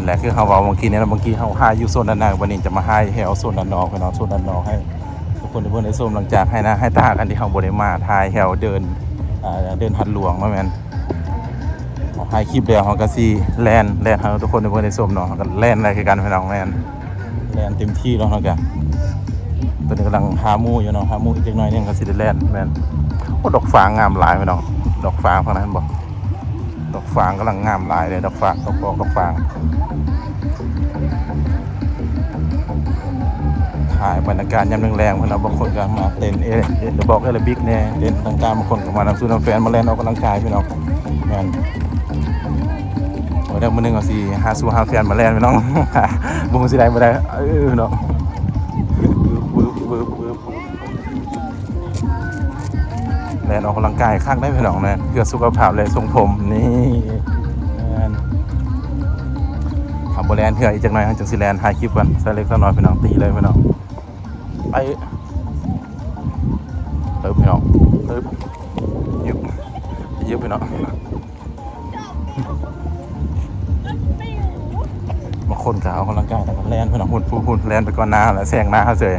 ແຕ່ຄືເຮົາເວົ້າເມື່ອກີ້ນີ້ແຫຼະ ເມື່ອກີ້ເຮົາຖ່າຍຢູ່ໂຊນດ້ານໃນ ບັດນີ້ຈະມາຖ່າຍແຖວໂຊນດ້ານນອກເນາະ ໂຊນດ້ານນອກໃຫ້ທຸກຄົນໄດ້ເບິ່ງໄດ້ຊົມ ຫຼັງຈາກໄຮ່ນາໄຮ່ຕາກັນທີ່ເຮົາບໍ່ໄດ້ມາ ຖ່າຍແຖວເດີ່ນ ອ່າ ເດີ່ນຫັດຫຼວງເນາະ ແມ່ນ ເຮົາຖ່າຍຄລິບແລ້ວ ເຮົາກໍຊິແລ່ນ ແລ່ນໃຫ້ທຸກຄົນໄດ້ເບິ່ງໄດ້ຊົມເນາະ ເຮົາກໍແລ່ນໄດ້ຄືກັນພີ່ນ້ອງ ແມ່ນ ແລ່ນເຕັມທີ່ແລ້ວ ເຮົາກໍ ຕອນນີ້ກຳລັງຫາໝູ່ຢູ່ເນາະ ຫາໝູ່ອີກຈັກໜ້ອຍໜຶ່ງກໍຊິໄດ້ແລ່ນ ແມ່ນ ໂອ້ ດອກຟາງງາມຫຼາຍພີ່ນ້ອງ ດອກຟາງຝັ່ງນັ້ນເຫັນບໍ່? ດອກຟາງກຳລັງງາມຫຼາຍເລີຍ ດອກຟາງ ດອກອອກ ດອກຟາງ ຖ່າຍບັນຍາກາດຍາມແລງໆ ເພິ່ນເອົາ ບາງຄົນກໍມາເຕັ້ນເອ ເອ ບອກແອໂຣບິກແດ່ ເຕັ້ນຕ່າງໆ ບາງຄົນກໍມານຳສູ່ນຳແຟນ ມາແລ່ນອອກກຳລັງກາຍພີ່ນ້ອງ ແມ່ນ ເອີ ດຽວມື້ໜຶ່ງເຮົາຊິຫາສູ່ຫາແຟນມາແລ່ນພີ່ນ້ອງ ບໍ່ຮູ້ຊິໄດ້ບໍ່ໄດ້ ເອີ ພີ່ນ້ອງ ແລ່ນອອກກຳລັງກາຍຄັກໄດ໋ພີ່ນ້ອງນະ ເພື່ອສຸຂະພາບ ແລະ ຊົງຜົມ ນີ້ ແມ່ນ ຖ້າບໍ່ແລ່ນເທື່ອ ອີກຈັກໜ້ອຍເຮົາຈຶ່ງຊິແລ່ນ ຖ່າຍຄລິບກ່ອນ ໃສ່ເລັກໃສ່ນ້ອຍພີ່ນ້ອງ ຕີເລີຍພີ່ນ້ອງ ໄປ ເຕີບພີ່ນ້ອງ ເຕີບ ຍຶບ ຍຶບພີ່ນ້ອງ. ບາງຄົນກໍອອກກຳລັງກາຍ ແລ້ວກໍແລ່ນໄປເນາະ ພຸ້ນໆໆ ແລ່ນໄປກ່ອນໜ້າ ແລ້ວແຊງໜ້າເຮົາເສີຍ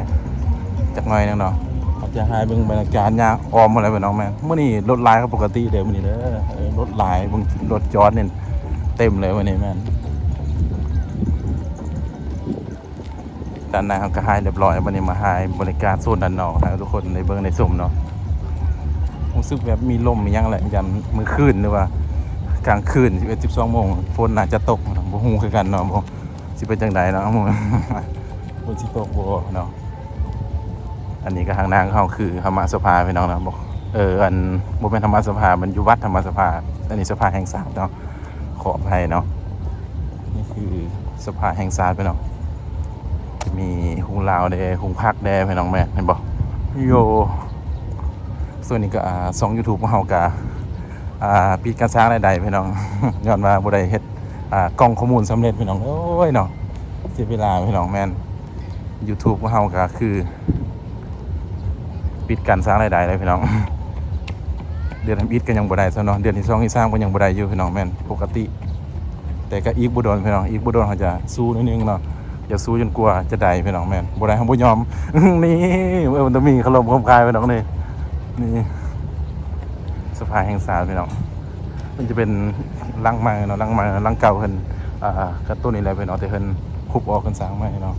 ຈັກໜ້ອຍໜຶ່ງເນາະ. ເຮົາຈະໃຫ້ເບິ່ງບັນຍາກາດຍ່າງອ້ອມໝົດເລີຍພີ່ນ້ອງ ແມ່ນ ມື້ນີ້ລົດຫຼາຍກວ່າປົກກະຕິເດ້ມື້ນີ້ເດີ ເອີ ລົດຫຼາຍ ເບິ່ງລົດຈອດນີ້ເຕັມເລີຍມື້ນີ້ ແມ່ນ. ດ້ານໃນເຮົາກໍຖ່າຍຮຽບຮ້ອຍ ບັດນີ້ມາຖ່າຍບັນຍາກາດໂຊນດ້ານນອກໃຫ້ທຸກຄົນໄດ້ເບິ່ງໄດ້ຊົມເນາະ. ຮູ້ສຶກແບບມີລົມມີຫຍັງແຫຼະ ຢ້ານມື້ຄືນ ຫຼືວ່າກາງຄືນ ສິບເອັດ ສິບສອງໂມງ ຝົນໜ້າຈະຕົກ ບໍ່ຮູ້ຄືກັນເນາະ ບໍ່ ຊິເປັນຈັ່ງໃດເນາະ ຝົນຊິຕົກບໍ່ເນາະ. ອັນນີ້ກໍທາງໜ້າເຮົາຄືທຳມະສະພາພີ່ນ້ອງເນາະ ບໍ່ ເອີ ອັນ ບໍ່ແມ່ນທຳມະສະພາ ມັນຢູ່ວັດທຳມະສະພາ ອັນນີ້ສະພາແຫ່ງຊາດເນາະ. ຂໍອະໄພເນາະ ນີ້ຄືສະພາແຫ່ງຊາດພີ່ນ້ອງ ຈະມີໂຮງລາວແດ່ ໂຮງພັກແດ່ພີ່ນ້ອງ ແມ່ນ ເຫັນບໍ່ ໂຢ. ສ່ວນນີ້ກໍ ອ່າ ຊ່ອງຢູທູບຂອງເຮົາກໍ ອ່າ ປິດການສ້າງລາຍໄດ້ພີ່ນ້ອງ ຍ້ອນວ່າບໍ່ໄດ້ເຮັດ ອ່າ ກ່ອງຂໍ້ມູນສຳເລັດພີ່ນ້ອງເອີຍເນາະ ເສຍເວລາພີ່ນ້ອງ ແມ່ນ. ຢູທູບຂອງເຮົາກໍຄືປິດການສ້າງລາຍໄດ້ແລ້ວພີ່ນ້ອງ ເດືອນທຳອິດກໍຍັງບໍ່ໄດ້ຊ້ຳເນາະ ເດືອນທີສອງທີສາມກໍຍັງບໍ່ໄດ້ຢູ່ພີ່ນ້ອງ ແມ່ນປົກກະຕິ ແຕ່ກໍອີກບໍ່ດົນພີ່ນ້ອງ ອີກບໍ່ດົນເຮົາຈະສູ້ໜ້ອຍໜຶ່ງເນາະ ຈະສູ້ຈົນກວ່າຈະໄດ້ພີ່ນ້ອງ ແມ່ນ ບໍ່ໄດ້ເຮົາບໍ່ຍອມ ນີ້ ເອີ ມັນຕ້ອງມີຄາລົມຄວາມຄາຍພີ່ນ້ອງ ນີ້ ນີ້ສະພາແຫ່ງຊາດພີ່ນ້ອງ ມັນຈະເປັນຫຼັງໃໝ່ເນາະ ຫຼັງໃໝ່ ຫຼັງເກົ່າເພິ່ນ ອ່າ ກະໂຕນີ້ແຫຼະພີ່ນ້ອງ ແຕ່ເພິ່ນທຸບອອກເພິ່ນສ້າງໃໝ່ເນາະ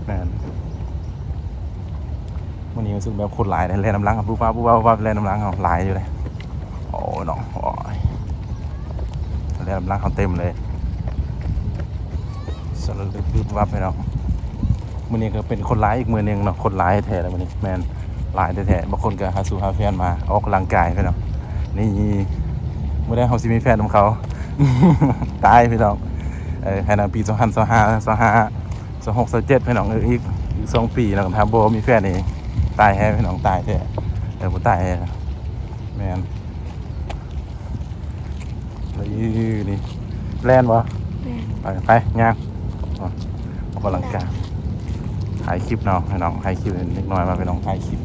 ແມ່ນ. ມື້ນີ້ຮູ້ສຶກແບບຄົນຫຼາຍເດ້ ແລ່ນນຳຫຼັງ ປຸບປັບ ປຸບປັບ ປຸບປັບ ແລ່ນນຳຫຼັງເຮົາຫຼາຍຢູ່ເດ້ ໂອ້ເນາະ ໂອ້ຍ ແລ່ນນຳຫຼັງເຮົາເຕັມເລີຍ ສະລະລຶບ ວຶບວັບ ພີ່ນ້ອງ. ມື້ນີ້ກໍເປັນຄົນຫຼາຍອີກມື້ໜຶ່ງເນາະ ຄົນຫຼາຍແທ້ແລ້ວມື້ນີ້ ແມ່ນ ຫຼາຍແທ້ໆ ບາງຄົນກໍຫາສູ່ຫາແຟນມາອອກກຳລັງກາຍພີ່ນ້ອງ ນີ້ ມື້ໃດເຮົາຊິມີແຟນນຳເຂົາ ຕາຍພີ່ນ້ອງ ເອີ ໃຫ້ນຳປີສອງພັນຊາວຫ້າ ຊາວຫ້າ ຊາວຫົກ ຊາວເຈັດ ພີ່ນ້ອງເອີຍ ອີກ ອີກສອງປີເນາະ ຖ້າບໍ່ມີແຟນນີ້ຕາຍແທ້ພີ່ນ້ອງ ຕາຍແທ້ ເອີ ບໍ່ຕາຍແທ້ ແມ່ນ. ນີ້ ນີ້ ແລ່ນບໍ່? ແລ່ນ ໄປ ໄປ ຍ່າງ ອອກກຳລັງກາຍ ຖ່າຍຄລິບເນາະພີ່ນ້ອງ ຖ່າຍຄລິບ ເດັກນ້ອຍມາພີ່ນ້ອງ ຖ່າຍຄລິບ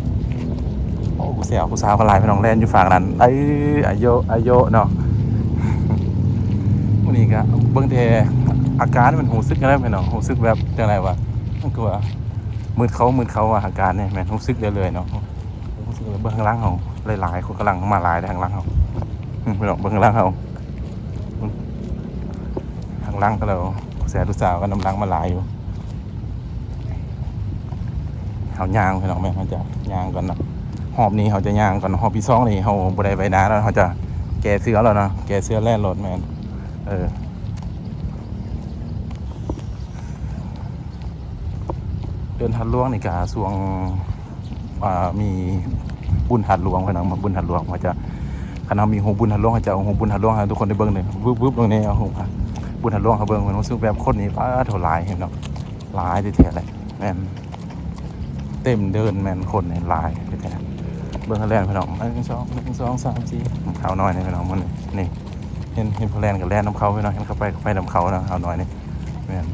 ໂອ້ ຜູ້ສາວ ຜູ້ສາວກໍຫຼາຍພີ່ນ້ອງ ແລ່ນຢູ່ຝັ່ງນັ້ນ ເອີ ອາໂຍ ອາໂຍເນາະ. ມື້ນີ້ກໍເບິ່ງແຕ່ອາການມັນຮູ້ສຶກແນວໃດພີ່ນ້ອງ ຮູ້ສຶກແບບຈັ່ງໃດວະ ມັນຄືວ່າມືດເຂົ້າ ມືດເຂົ້າວ່າ ອາການນີ້ແມ່ນຮູ້ສຶກເລື້ອຍໆເນາະ. ຮູ້ສຶກວ່າເບິ່ງຂ້າງຫຼັງເຮົາຫຼາຍໆ ຄົນກຳລັງມາຫຼາຍເດ້ ຂ້າງຫຼັງເຮົາ ອືມ ພີ່ນ້ອງ ເບິ່ງຂ້າງຫຼັງເຮົາ ອືມ ຂ້າງຫຼັງກໍແລ້ວ ຜູ້ຊາຍຜູ້ສາວກໍນຳຫຼັງມາຫຼາຍຢູ່. ເຮົາຍ່າງພີ່ນ້ອງ ແມ່ນ ເຮົາຈະຍ່າງກ່ອນເນາະ ຮອບນີ້ເຮົາຈະຍ່າງກ່ອນ ຮອບທີສອງນີ້ເຮົາບໍ່ໄດ້ໄຫວ້ໜ້າແລ້ວ ເຮົາຈະແກ້ເສື້ອແລ້ວເນາະ ແກ້ເສື້ອແລ່ນໂລດ ແມ່ນ ເອີ. ເດີ່ນຫາດຫຼວງນີ້ກະຊ່ວງ ອ່າ ມີບຸນຫາດຫຼວງ ພີ່ນ້ອງ ບຸນຫາດຫຼວງ ເຂົາຈະ ຄັນເຮົາມີຮູບບຸນຫາດຫຼວງ ເຂົາຈະເອົາຮູບບຸນຫາດຫຼວງໃຫ້ທຸກຄົນໄດ້ເບິ່ງເດ້ ວຶບໆ ເບິ່ງແດ່ ເອົາຮູບບຸນຫາດຫຼວງໃຫ້ເບິ່ງ ເພິ່ນຮູ້ສຶກແບບຄົນນີ້ ປາດໂທ້ ຫຼາຍເນາະ ຫຼາຍແທ້ໆແຫຼະ ແມ່ນ ເຕັມເດີ່ນ ແມ່ນຄົນນີ້ຫຼາຍແທ້ໆ ເບິ່ງໃຫ້ແລ່ນ ພີ່ນ້ອງ ໜຶ່ງ ສອງ ໜຶ່ງ ສອງ ສາມ ສີ່ ເຮົານ້ອຍນີ້ ພີ່ນ້ອງ ມື້ນີ້ ນີ້ ເຫັນ ເຫັນເຂົາແລ່ນກໍແລ່ນນຳເຂົາ ພີ່ນ້ອງ ເຫັນເຂົາໄປກໍໄປນຳເຂົາເນາະ ເຮົານ້ອຍນີ້ ແມ່ນ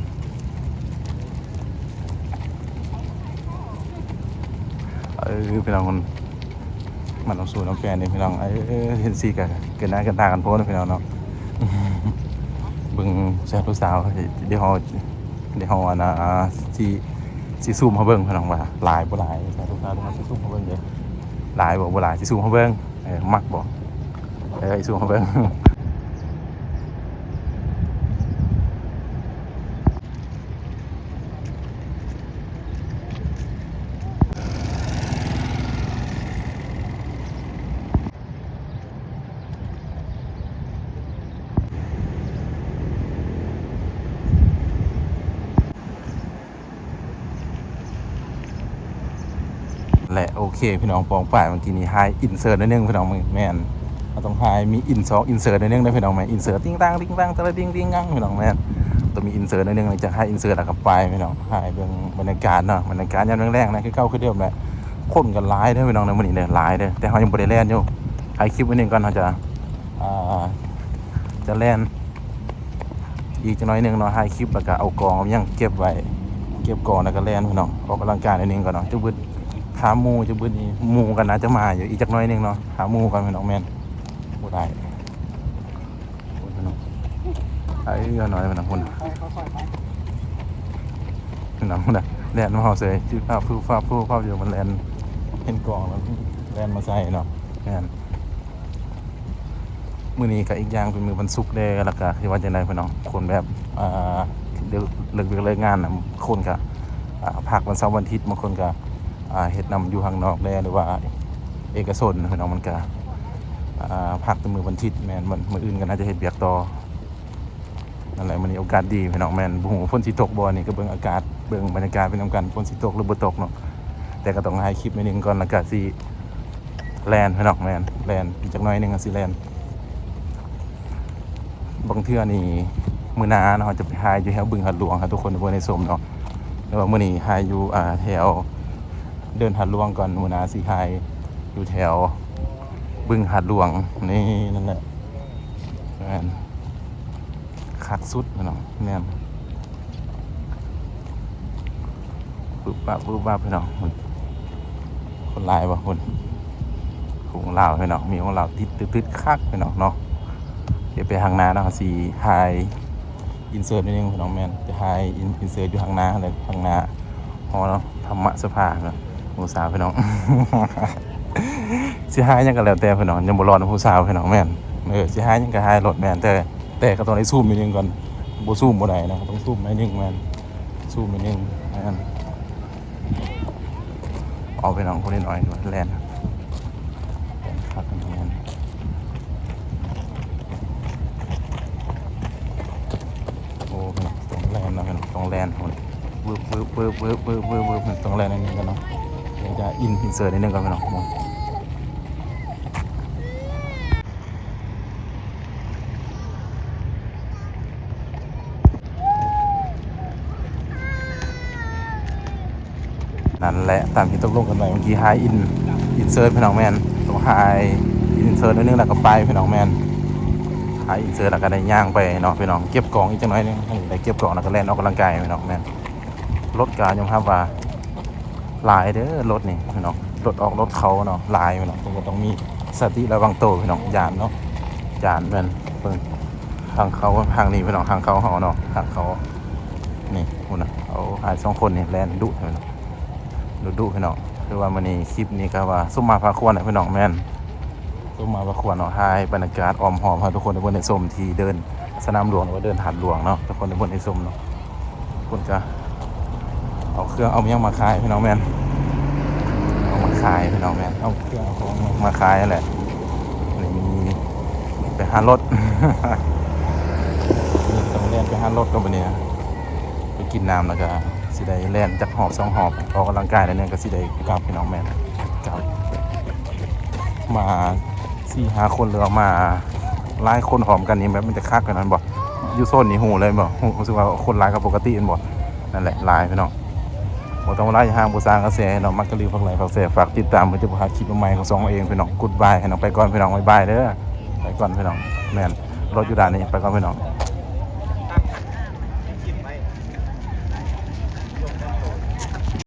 ເອີ ພີ່ນ້ອງ ມັນເອົາສູນເອົາແປນນີ້ພີ່ນ້ອງ ເອີ ເຫັນຊີ້ກະເກີນໜ້າເກີນຕາກັນໂພດພີ່ນ້ອງເນາະ ເ ເບິ່ງແຊດຜູ້ສາວ ດຽວເຮົາ ດຽວເຮົາ ອັນນ່າ ຊິ ຊິຊູມໃຫ້ເບິ່ງພີ່ນ້ອງວ່າຫຼາຍບໍ່ຫຼາຍ ແຊດຜູ້ສາວ ດຽວເຮົາຊິຊູມໃຫ້ເບິ່ງເດີ້ ຫຼາຍບໍ່ ບໍ່ຫຼາຍ ຊິຊູມໃຫ້ເບິ່ງ ເອີ ມັກບໍ່ ເອີ ຊິຊູມໃຫ້ເບິ່ງ. ແລະ ໂອເຄ ພີ່ນ້ອງ ປອງປາຍ ເມື່ອກີ້ນີ້ຖ່າຍອິນເສີດໜ້ອຍໜຶ່ງພີ່ນ້ອງ ແມ່ນ ເຮົາຕ້ອງຖ່າຍມີອິນຊອກອິນເສີດໜ້ອຍໜຶ່ງເດີ້ພີ່ນ້ອງ ແມ່ນ ອິນເສີດຕິງຕັງຕິງຕັງຕະລະດິງດິງງັງພີ່ນ້ອງ ແມ່ນ ຕ້ອງມີອິນເສີດໜ້ອຍໜຶ່ງ ຫຼັງຈາກຖ່າຍອິນເສີດແລ້ວກໍໄປພີ່ນ້ອງ ຖ່າຍເບິ່ງບັນຍາກາດເນາະ ບັນຍາກາດຍາມແລງໆນະ ຄືເກົ່າຄືເດີມແຫຼະ ຄົນກໍຫຼາຍເດີ້ພີ່ນ້ອງເນາະ ມື້ນີ້ເດີ້ ຫຼາຍເດີ້ ແຕ່ເຮົາຍັງບໍ່ໄດ້ແລ່ນຢູ່ ຖ່າຍຄລິບໜ້ອຍໜຶ່ງກ່ອນ ເຮົາຈະ ອ່າ ຈະແລ່ນອີກຈັກໜ້ອຍໜຶ່ງເນາະ ຖ່າຍຄລິບ ແລ້ວກໍເອົາກອງເອົາຫຍັງເກັບໄວ້ ເກັບກອງ ແລ້ວກໍແລ່ນພີ່ນ້ອງ ອອກກຳລັງກາຍໜ້ອຍໜຶ່ງກ່ອນເນາະ ຈະບຶດ ຖາມໝູ່ຈະບຶດນີ້ ໝູ່ກໍໜ້າຈະມາຢູ່ ອີກຈັກໜ້ອຍໜຶ່ງເນາະ ຖາມໝູ່ກ່ອນພີ່ນ້ອງ ແມ່ນ ບໍ່ໄດ້ ໂອ້ຍ ພີ່ນ້ອງ ໄອ້ເອື້ອນ້ອຍພີ່ນ້ອງ ພຸ້ນ ພີ່ນ້ອງ ພຸ້ນນະ ແລ່ນມາເຮົາເສີຍ ຟາບຟືບ ຟາບຟືບ ຟາບຢູ່ ມັນແລ່ນ ເຫັນກອງແລ້ວ ແລ່ນມາໃສ່ເນາະ ແມ່ນ. ມື້ນີ້ກໍອີກຢ່າງເປັນມື້ວັນສຸກແດ່ ແລ້ວກໍຊິວ່າຈັ່ງໃດພີ່ນ້ອງ ຄົນແບບ ອ່າ ເລີກ ເລີກວຽກເລີກງານນະ ຄົນກໍ ອ່າ ພັກວັນເສົາວັນອາທິດ ບາງຄົນກໍ ອ່າ ເຮັດນຳຢູ່ຂ້າງນອກແດ່ ຫຼືວ່າເອກະຊົນພີ່ນ້ອງ ມັນກໍ ອ່າ ພັກແຕ່ມື້ວັນອາທິດ ແມ່ນ ມື້ ມື້ອື່ນກໍໜ້າຈະເຮັດວຽກຕໍ່. ນັ້ນແຫຼະ ມື້ນີ້ໂອກາດດີພີ່ນ້ອງ ແມ່ນ ບໍ່ຮູ້ວ່າຝົນຊິຕົກບໍ່ ນີ້ກໍເບິ່ງອາກາດ ເບິ່ງບັນຍາກາດໄປນຳກັນ ຝົນຊິຕົກຫຼືບໍ່ຕົກເນາະ ແຕ່ກໍຕ້ອງຖ່າຍຄລິບໜ້ອຍໜຶ່ງກ່ອນ ແລ້ວກໍຊິແລ່ນພີ່ນ້ອງ ແມ່ນ ແລ່ນອີກຈັກໜ້ອຍໜຶ່ງກໍຊິແລ່ນ ບາງເທື່ອນີ້ ມື້ໜ້າເນາະ ເຮົາຈະໄປຖ່າຍຢູ່ແຖວບຶງຫາດຫຼວງ ໃຫ້ທຸກຄົນໄດ້ເບິ່ງໄດ້ຊົມເນາະ ແຕ່ວ່າມື້ນີ້ຖ່າຍຢູ່ ອ່າ ແຖວເດີ່ນຫາດຫຼວງກ່ອນ ມື້ໜ້າຊິຖ່າຍຢູ່ແຖວບຶງຫາດຫຼວງ ນີ້ ນັ້ນແຫຼະ ແມ່ນ. ຄັກສຸດພີ່ນ້ອງ ແມ່ນ ວຶບວັບ ວຶບວັບພີ່ນ້ອງ ຄົນຫຼາຍບໍ່ ພຸ້ນ ຂອງລາວພີ່ນ້ອງ ມີຂອງລາວຕິດ ຕິດ ຕິດຄັກພີ່ນ້ອງເນາະ ດຽວໄປທາງໜ້າເນາະ ເຮົາຊິຖ່າຍອິນເສີດໜ້ອຍໜຶ່ງພີ່ນ້ອງ ແມ່ນ ຈະຖ່າຍອິນ ອິນເສີດຢູ່ທາງໜ້າ ແລ້ວທາງໜ້າ ຫໍທຳມະສະພາເນາະ ຜູ້ສາວພີ່ນ້ອງ ຊິຖ່າຍຫຍັງກໍແລ້ວແຕ່ພີ່ນ້ອງ ຍັງບໍ່ລອດນຳຜູ້ສາວພີ່ນ້ອງ ແມ່ນ ເອີ ຊິຖ່າຍຫຍັງກໍຖ່າຍໂລດ ແມ່ນ ແຕ່ ແຕ່ກໍຕ້ອງໄດ້ຊູມໜ້ອຍໜຶ່ງກ່ອນ ບໍ່ຊູມບໍ່ໄດ້ເນາະ ຕ້ອງຊູມໜ້ອຍໜຶ່ງ ແມ່ນ ຊູມໜ້ອຍໜຶ່ງ ແມ່ນ ເອົາ ພີ່ນ້ອງ ຄົນນ້ອຍໆ ແລ່ນ ແລ່ນຄັກ ແມ່ນ ໂອ້ ພີ່ນ້ອງ ຕ້ອງແລ່ນເນາະ ພີ່ນ້ອງ ຕ້ອງແລ່ນ ວຶບ ວຶບ ວຶບ ວຶບ ວຶບ ວຶບ ວຶບ ຕ້ອງແລ່ນໜ້ອຍໜຶ່ງກ່ອນເນາະ ດຽວຈະອິນ ອິນເສີດໜ້ອຍໜຶ່ງກ່ອນ ພີ່ນ້ອງ ນັ້ນແຫຼະ ຕາມທີ່ຕົກລົງກັນໄວ້ ເມື່ອກີ້ຖ່າຍອິນ ອິນເສີດ ພີ່ນ້ອງ ແມ່ນ ຕ້ອງຖ່າຍອິນເສີດໜ້ອຍໜຶ່ງ ແລ້ວກໍໄປ ພີ່ນ້ອງ ແມ່ນ ຖ່າຍອິນເສີດ ແລ້ວກໍໄດ້ຍ່າງໄປເນາະ ພີ່ນ້ອງ ເກັບກອງອີກຈັກໜ້ອຍໜຶ່ງ ໃຫ້ໄດ້ເກັບກອງ ແລ້ວກໍແລ່ນອອກກຳລັງກາຍ ພີ່ນ້ອງ ແມ່ນ ລົດກໍຍອມຮັບວ່າ ຫຼາຍເດີ້ລົດນີ້ພີ່ນ້ອງ ລົດອອກລົດເຂົ້າເນາະ ຫຼາຍພີ່ນ້ອງ ເພິ່ນກໍຕ້ອງມີສະຕິລະວັງໂຕພີ່ນ້ອງ ຢ້ານເນາະ ຢ້ານແມ່ນ ເບິ່ງທາງເຂົ້າທາງນີ້ພີ່ນ້ອງ ທາງເຂົ້າເຮົາເນາະ ທາງເຂົ້າ ນີ້ພຸ້ນນະ ເອົາ ອ້າຍສອງຄົນນີ້ແລ່ນດຸແທ້ພີ່ນ້ອງ ດຸໆ ພີ່ນ້ອງ ຄືວ່າມື້ນີ້ຄລິບນີ້ກໍວ່າສົມມາພາຄວນແຫຼະພີ່ນ້ອງ ແມ່ນ ສົມມາພາຄວນເນາະ ຖ່າຍບັນຍາກາດອ້ອມຮອບໃຫ້ທຸກຄົນໄດ້ເບິ່ງໄດ້ຊົມທີ່ເດີ່ນ ສະໜາມຫຼວງ ຫຼືວ່າເດີ່ນຫາດຫຼວງເນາະ ທຸກຄົນໄດ້ເບິ່ງໄດ້ຊົມເນາະ ຄົນກະເອົາເຄື່ອງເອົາຫຍັງມາຂາຍພີ່ນ້ອງ ແມ່ນ ເອົາມາຂາຍພີ່ນ້ອງ ແມ່ນ ເອົາເຄື່ອງເອົາຂອງມາຂາຍຫັ້ນແຫຼະ ນີ້ມີໄປຫາລົດ ນີ້ຕ້ອງແລ່ນໄປຫາລົດກໍບັດນີ້ນະ ໄປກິນນ້ຳ ແລ້ວກະຊິໄດ້ແລ່ນຈັກຮອບສອງຮອບ ອອກກຳລັງກາຍແລ້ວນີ້ກໍຊິໄດ້ກັບພີ່ນ້ອງ ແມ່ນ ກັບ ມາສີ່ຫ້າຄົນ ຫຼືວ່າມາຫຼາຍຄົນພ້ອມກັນນີ້ ແບບມັນຈະຄັກຂະໜາດນັ້ນບໍ່? ຢູ່ໂຊນນີ້ຮູ້ເລີຍບໍ່? ຮູ້ ຮູ້ສຶກວ່າຄົນຫຼາຍກວ່າປົກກະຕິແມ່ນບໍ່? ນັ້ນແຫຼະ ຫຼາຍພີ່ນ້ອງ ບໍ່ຕ້ອງເວົ້າຫຼາຍ ຢ່າຮ້າງບໍ່ສ້າງກະແສເນາະ ມັກກະລືມ ຝາກໄລ ຝາກແຊ ຝາກຕິດຕາມ ເພື່ອຈະບໍ່ພາດຄລິບໃໝ່ໆຂອງຊ່ອງເຮົາເອງພີ່ນ້ອງ Goodbye ພີ່ນ້ອງ ໄປກ່ອນພີ່ນ້ອງ ບາຍບາຍເດີ້ ໄປກ່ອນພີ່ນ້ອງ ແມ່ນ ລົດຢູ່ດ້ານນີ້ ໄປກ່ອນພີ່ນ້ອງ.